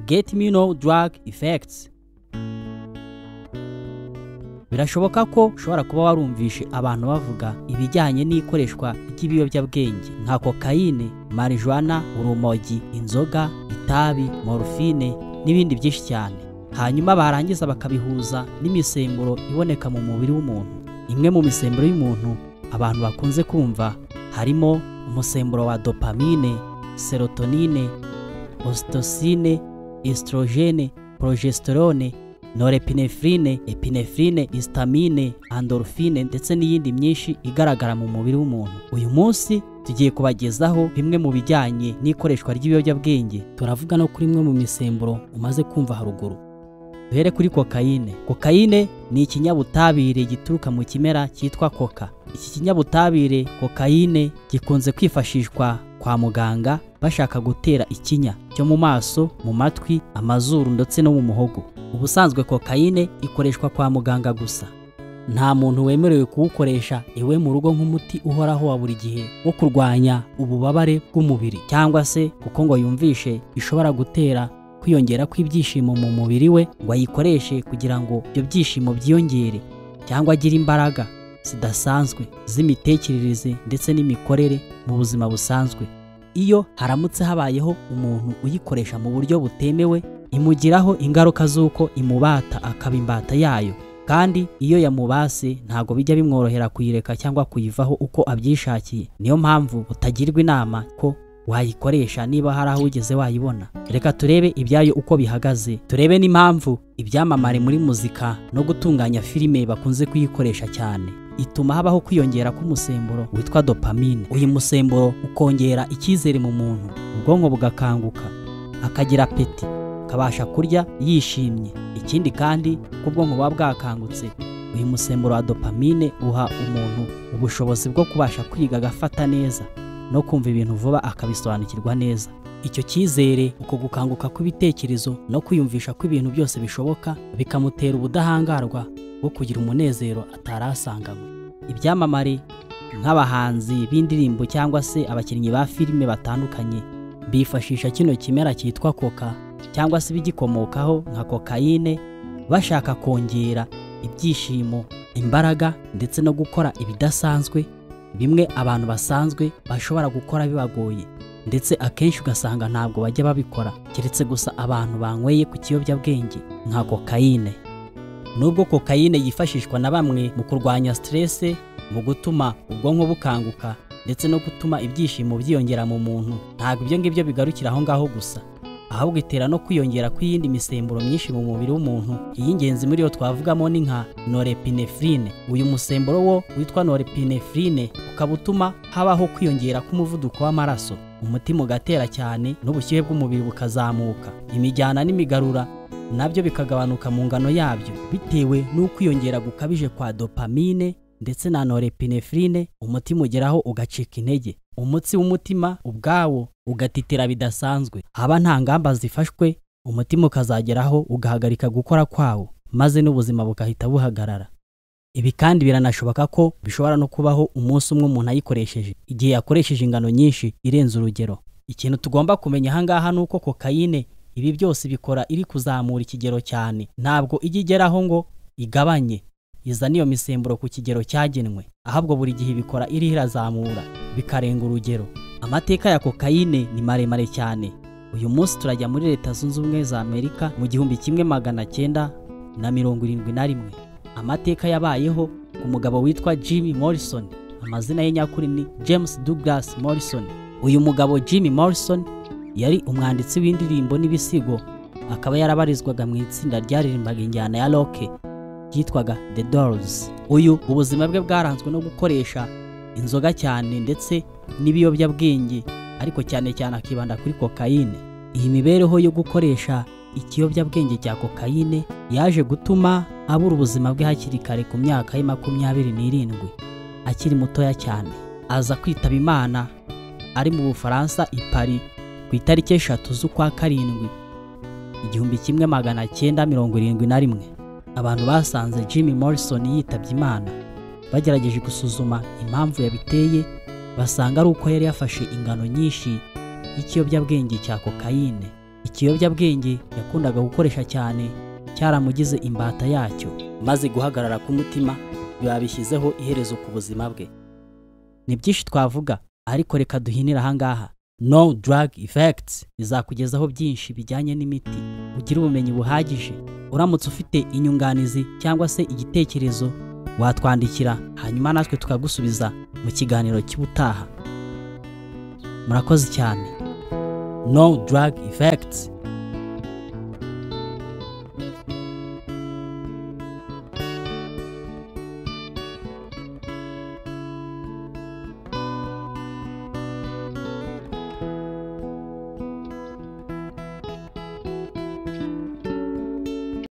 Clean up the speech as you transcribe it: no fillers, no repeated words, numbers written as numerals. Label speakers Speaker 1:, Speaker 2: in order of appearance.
Speaker 1: Get Me No Drug Effects. Birashoboka ko ushobora kuba warumvishe abantu bavuga ibijyanye n'ikoreshwa ry'ibiyobyabwenge nka kokayine, marijuana, urumogi, inzoga, itabi, morphine n'ibindi byinshi cyane. Hanyuma barangiza bakabihuza n'imisemburo iboneka mu mubiri w'umuntu. Imwe mu misemburo y'umuntu abantu bakunze kumva harimo umusemburo wa dopamine, serotonine, ocytocine, estrogene, progesterone, norepinephrine, epinephrine, histamine, endorphine ndetse n'iyindi myinshi igaragara mu mubiri w'umuntu. Uyu munsi tugiye kubagezaho bimwe mu bijyanye n'ikoreshwa ry'ibiyobyabwenge. Turavuga no kuri imwe mu misemburo umaze kumva haruguru. Duhere kuri kokayine. Kokayine ni ikinyabutabire gituruka mu kimera cyitwa koka. Iki kinyabutabire kokayine gikunze kwifashishwa kwa muganga bashaka gutera ikinya cyo mu maso, mu matwi, amazuru ndetse no mu muhogo. Ubusanzwe kokayine ikoreshwa kwa muganga gusa. Nta muntu wemerewe kuwukoresha iwe mu rugo nk'umuti uhoraho wa buri gihe wo kurwanya ububabare bw'umubiri, cyangwa se kuko ngo yumvishe ishobora gutera kwiyongera kw'ibyishimo mu mubiri we ngo ayikoreshe kugira ngo ibyo byishimo byiyongere cyangwa agire imbaraga zidasanzwe z'imitekerereze ndetse n'imikorere mu buzima busanzwe. Iyo haramutse habayeho umuntu uyikoresha mu buryo butemewe, imugiraho ingaruka z'uko imubata akaba imbata yayo, kandi iyo yamubase ntago bijya bimworohera kuyireka cyangwa kuyivaho uko abyishakiye. Niyo mpamvu utagirwa inama ko wayikoresha niba hari aho ugeze wayibona. Reka turebe ibyayo uko bihagaze, turebe n'impamvu ibyamamare muri muzika no gutunganya filime bakunze kuyikoresha cyane. Ituma habaho kwiyongera k'umusemburo witwa dopamine. Uyu musemburo ukongera icyizere mu muntu, ubwonko bugakanguka, akagira apeti, akabasha kurya yishimye. Ikindi kandi ko ubwonko buba bwakangutse, uyu musemburo wa dopamine uha umuntu ubushobozi bwo kubasha kwiga agafata neza no kumva ibintu vuba akabisobanukirwa neza. Icyo cyizere, uko gukanguka kw'ibitekerezo no kwiyumvisha ko ibintu byose bishoboka, bikamutera ubudahangarwa bwo kugira umunezero atarasanganywe. Ibyamamare nk'abahanzi b'indirimbo cyangwa se abakinnyi ba filime batandukanye bifashisha kino kimera cyitwa koka cyangwa se ibigikomokaho nka kokayine, bashaka kongera ibyishimo, imbaraga ndetse no gukora ibidasanzwe, bimwe abantu basanzwe bashobora gukora bibagoye, ndetse akenshi ugasanga ntabwo bajya babikora keretse gusa abantu banyweye ku kiyobyabwenge nka kokayine. Nubwo kokayine yifashishwa na bamwe mu kurwanya stress, mu gutuma ubwonko bukanguka ndetse no gutuma ibyishimo byiyongera mu muntu, ntabwo ibyo ngibyo bigarukira aho ngaho gusa, ahubwo itera no kwiyongera kw'iyindi misemburo myinshi mu mubiri w'umuntu. Iy'ingenzi muri yo twavugamo ni nka norepinephrine. Uyu musemburo wo witwa norepinephrine ukaba utuma habaho kwiyongera k'umuvuduko w'amaraso, umutima ugatera cyane n'ubushyuhe bw'umubiri bukazamuka, imijyana n'imigarura nabyo bikagabanuka mu ngano yabyo bitewe n'ukwiyongera gukabije kwa dopamine ndetse na norepinephrine. Umutima ugeraho ugacika intege, umutsi w'umutima ubwawo ugatitira bidasanzwe. Haba nta ngamba zifashwe, umutima ukazageraho ugahagarika gukora kwawo, maze n'ubuzima bugahita buhagarara. Ibi kandi biranashoboka ko bishobora no kubaho umunsi umwe umuntu ayikoresheje, igihe yakoresheje ingano nyinshi irenze urugero. Ikintu tugomba kumenya aha ngaha ni uko kokayine ibi byose bikora iri kuzamura ikigero cyane, ntabwo ijya igeraho ngo igabanye izana iyo misemburo ku kigero cyagenwe, ahubwo buri gihe ibikora iriho irazamura bikarenga urugero. Amateka ya kokayine ni maremare cyane. Uyu munsi turajya muri Leta Zunze Ubumwe za Amerika mu 1971. Amateka yabayeho ku mugabo witwa Jimmy Morrison. Amazina ye nyakuri ni James Douglas Morrison. Uyu mugabo Jimmy Morrison yari umwanditsi w'indirimbo n'ibisigo, akaba yarabarizwaga mu itsinda ryaririmbaga injyana ya rock ryitwaga The Doors. Uyu ubuzima bwe bwaranzwe no gukoresha inzoga cyane ndetse n'ibiyobyabwenge, ariko cyane cyane akibanda kuri kokayine. Iyi mibereho yo gukoresha ikiyobyabwenge cya kokayine yaje gutuma abura ubuzima bwe hakiri kare ku myaka ye 27, akiri mutoya cyane. Aza kwitaba Imana ari mu Bufaransa i Paris ku itariki 3 z'ukwa 7 1971. Abantu basanze Jimmy Morrison yitabye Imana bagerageje gusuzuma impamvu yabiteye, basanga ari uko yari yafashe ingano nyinshi y'ikiyobyabwenge cya kokayine. Ikiyobyabwenge yakundaga gukoresha cyane cyaramugize imbata yacyo, maze guhagarara k'umutima biba bishyizeho iherezo ku buzima bwe. Ni byinshi twavuga, ariko reka duhinire ahangaha. No Drug Effects izakugezaho byinshi bijyanye n'imiti, ugire ubumenyi buhagije. Uramutse ufite inyunganizi cyangwa se igitekerezo, watwandikira hanyuma natwe tukagusubiza mu kiganiro cy'ubutaha. Murakoze cyane. No Drug Effects.